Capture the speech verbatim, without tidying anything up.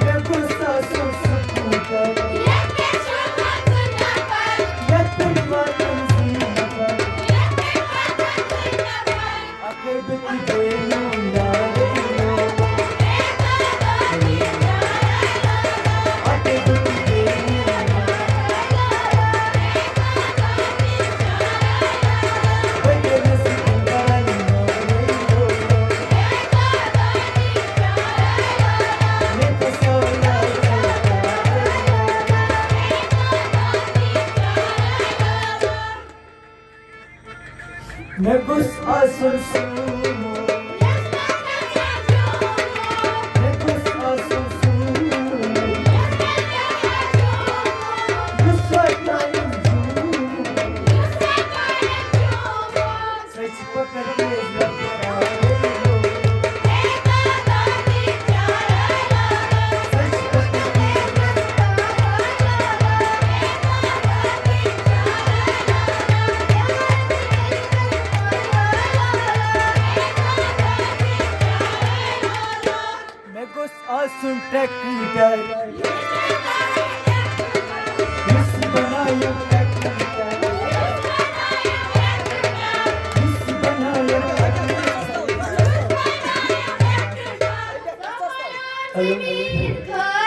مےٚ گوٚژھ آسُن سکوٗٹر، یَتھ پٮ۪ٹھ واتن زٕ نفر۔ اَکے بہٕ تہِ گٔے میون یارٕے لولا۔ اَکے بہٕ تہِ گٔے میون یارٕے لولا۔ بہٕ گٔیَس دِلبرن یارٕے لولا۔ مےٚ گوٚژھ آسُن مےٚ گوٚژھ آسُن سوٗمو۔ مےٚ گوٚژھ آسُن سوٗمو۔ یُس واتناوِ جوٗمو۔ سۄ چھِ پکان تیز رفتارے۔ مےٚ گوٚژھ آسُن ٹریکٹر۔ یُس بناوِ ٹریکٹر۔ یُس بناوِ ٹریکٹر۔ ہیلو۔